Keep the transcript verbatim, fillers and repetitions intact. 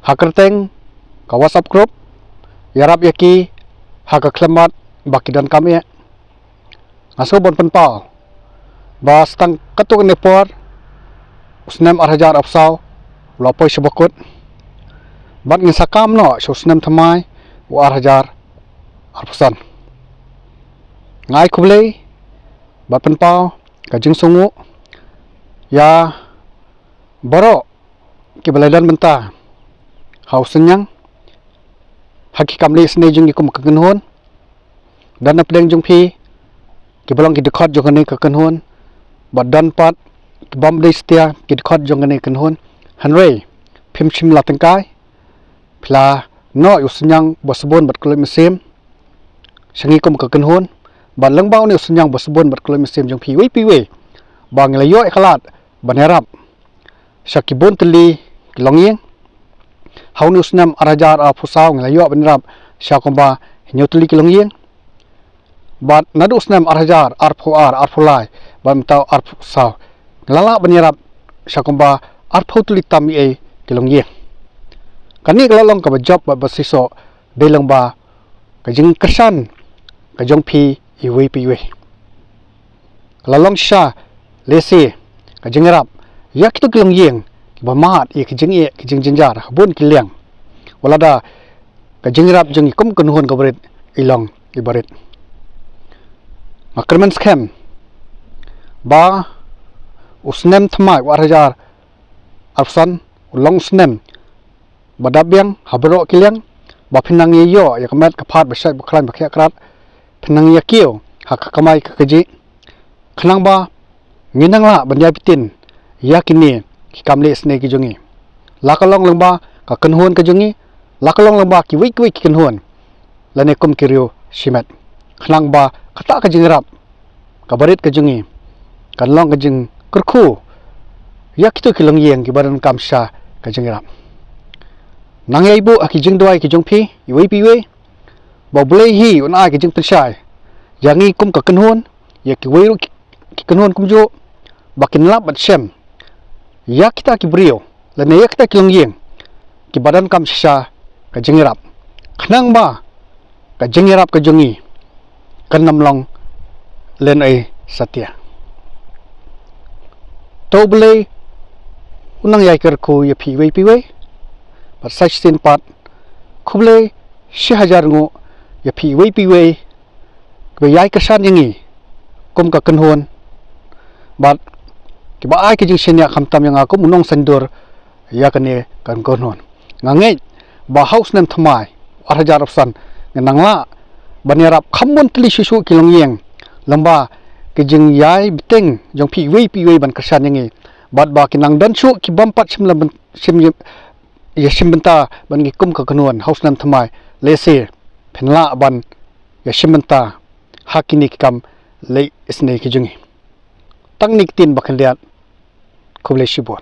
ha kyrteng ka WhatsApp group, ïarap ïa ki ha ka khlem mat ba ki donkam eh. Nga sngew ban pynpaw ba tang katto katne por u snem ar hajar arphew saw u la poi sha bakut, bad ngin sa kam noh sha u snem thymmai u ar hajar arphew san. Nga ai khublei bad pynpaw ka jingsngewnguh ïa baroh kiba la don bynta ha u synñiang ha ki kam leh isynei jong ngi kum ka kynhun. Don na pdeng jong phi kiba long ki dkhot jong kane ka kynhun, bad don pat ki bym dei satia ki dkhot jong kane ka kynhun. Hynrei phim shym la tyngkai, phi la noh ïa u synñiang ba sbun bad kylluid mynsiem sha ngi kum ka kynhun. Bad lyngba une u synñiang ba sbun bad kylluid mynsiem jong phi iwei pa iwei, ba ngi la ïoh ïa ka lad ban ïarap sha ki bun tylli ki longïing. Ha une u snem ar hajar arphew saw ngi la ïoh ban ïarap sha kumba hynñiew tylli ki longïing. Bad naduh u snem ar hajar arphew ar, arphew lai, bad mynta arphew saw, ngi la lah ban ïarap sha kumba arphew tylli tam eiei ki longïing. Kane ka la long kaba jop bad ba shisha dei lyngba ka jingkyrshan ka jong phi iwei pa iwei. Ka la long shisha lehse ka jingïarap ïa kito ki longïing kiba mad ïa ki jingeh ki jingjynjar ha bun ki liang. Wat lada ka jingïarap jong ngi kum ka kynhun ka barit i long i barit. Nga kyrmen skhem ba u snem thymmai u ar hajar arphew san u long u snem ba dap biang ha baroh ki liang, ba phin nang ïa ïoh ïa ka met ka phad ba shait ba khlaiñ ba khiah krad, phin nang ïa kiew ha ka kamai ka kajih. Khnang ba ngin nang lah ban ïai btin ïa kine ki kam leh isynei ki jong ngi, la ka long lyngba ka kynhun ka jong ngi, la ka long lyngba kiwei kiwei ki kynhun, lane kum ki riew shimet, khnang ba kata ka jingïarap ka barit ka jong ngi kan long ka jingkyrkhu ïa kito ki longïing kiba donkam sha ka jingïarap. Nang ïai buh ha ki jingduwai ki jong phi iwei pa iwei, ba U Blei hi un ai ka jingpynshai ïa ngi kum ka kynhun, ïa kiwei ruh ki, ki kynhun kumjuh, ba kin lap bad shem ïa kita ki briew lane ïa kita ki longïing kiba donkam shisha ka jingïarap, khnang ba ka jingïarap ka jong ngi kan ym long lehnohei satia. To U Blei un nang ïai kyrkhu ïa phi iwei pa iwei. Bad sa shisien pat, khublei shi hajar nguh ïa phi iwei pa iwei kiba ïai kyrshan ïa ngi kum ka kynhun, bad kiba ai ka jingshaniah khamtam ïa nga kum u nongsaiñdur ïa kane ka kynhun. Nga ngeit ba ha u snem thymmai ar hajar arphew san ngin nang lah ban ïarap kham bun tylli shuh shuh ki longïing, lyngba ki jingïai bteng jong phi iwei pa iwei ban kyrshan ïa ngi, bad ba kin nang don shuh ki bym pat shym la byn-, shym ïa, ïa shim bynta bad ngi kum ka kynhun ha u snem thymmai, lehse phin lah ban ïa shim bynta ha kine ki kam leh isynei ki jong ngi. Tang kine ki ktien ba khyndiat, khublei shibun.